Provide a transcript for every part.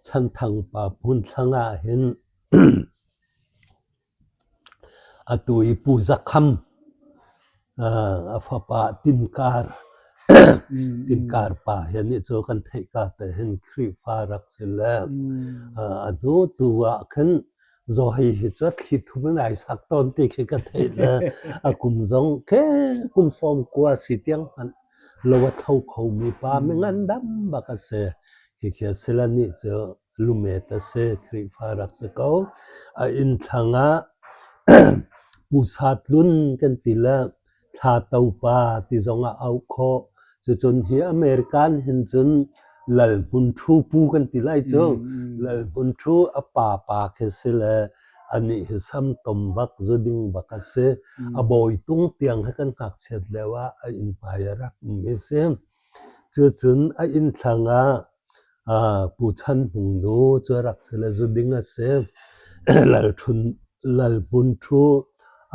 Chanthang pa hmun thlang ah hin atu i Pu Za Kham a fapa Tinkar Tinkar pa hi anih cu kan theih ka te hin Khrihfa rak si le a hnu tu ah khin zaw hei hi cu thli thum in ai sak tawn ti khi ka theih le a kum zong khi kum 90 si tiang hmanh lo a tho khomi pa mi ngandam bak a si. Khikhi a si le nih cu lumet a si, Khrihfa rak si ko. A inn thlang ah Pusa tlun kan ti le Thla To pa ti zong ah auh khawh. Cucun hi American hin cun Lal Hmun Ṭhu pu kan ti lai cu. Lal Hmun Ṭhu a pa pa khi si le anih hi samtom bak zuding bak a si. A bawi tung tiang he kan ngakchiat lio ah a inn hmai a rak um hi si. Cucun a inn thlang ah Pu Chan Hmung nu cu a rak si le zuding a si. Lal Hmun Ṭhu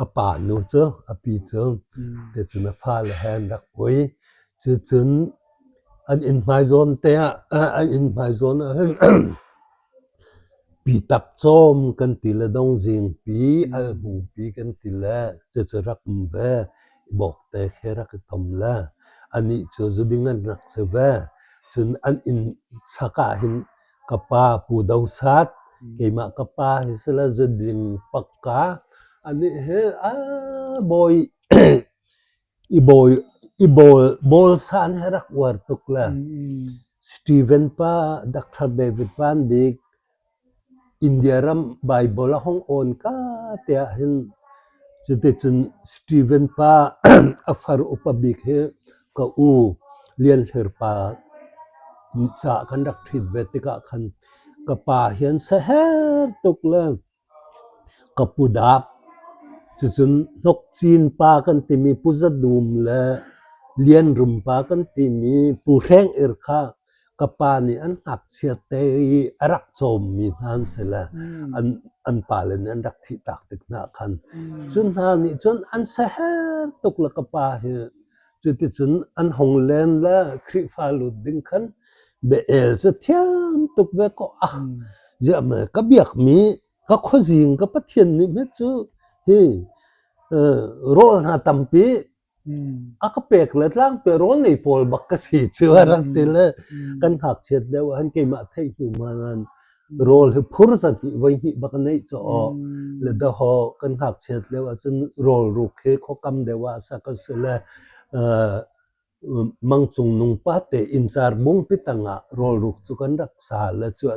a pa nu cu a pi cu ticun a fale he an rak ui. Cucun an inn hmai zawn te ah an inn hmai zawn ah hin Pitap cawm kan ti le dongzingpi, alhmungpi kan ti le cucu rak um ve. Bawkte khi rak i tom le anih cu zuding an rak si ve. Cun an inn chak ah hin ka pa Pu Do Sat, keimah ka pa hi si le zuding pakka anih hi a bawi i bawi i bawl bawlsan he rak uar tuk le Steven pa Dr. David Van Bik India ram Bible a hong awn ka te ah hin cuticun Steven pa a far upa bik hi ka u Lian Hler pa ca kan rak ṭhit ve tikah khan ka pa hian saher tuk le Ka pu dap. Cucun Hnokcin pa kan timi Pu Za Dum le Lian Rum pa kan timi Pu Hreng Ir kha ka pa nih an ngakchia te i a rak cawmmi hna an si le an, an pale nih an rak thihtak tik hna khan. Cu hna nih cun an saher tuk le ka pa hi cuticun an hong len le Khrihfa lut ding khan bia-el cu thiam tuk ve kaw ah ziah me ka biakmi ka khuazing ka Pathian nih hme cu hi rawl hna tampi a ka pek le tlangpi rawl nei pawl bak ka si cu a rak ti le kan ngakchiat lio ah hin keimah theih hnu ma nan rawl hi phur zahnih voi hnih bak neih cu aw le dahaw kan ngakchiat lio ahcun rawl ruk hi khuakam deuh ah sak a si le Mang Cung Nung pa te inncar mungpi tangah rawlruk cu kan rak sa le cu.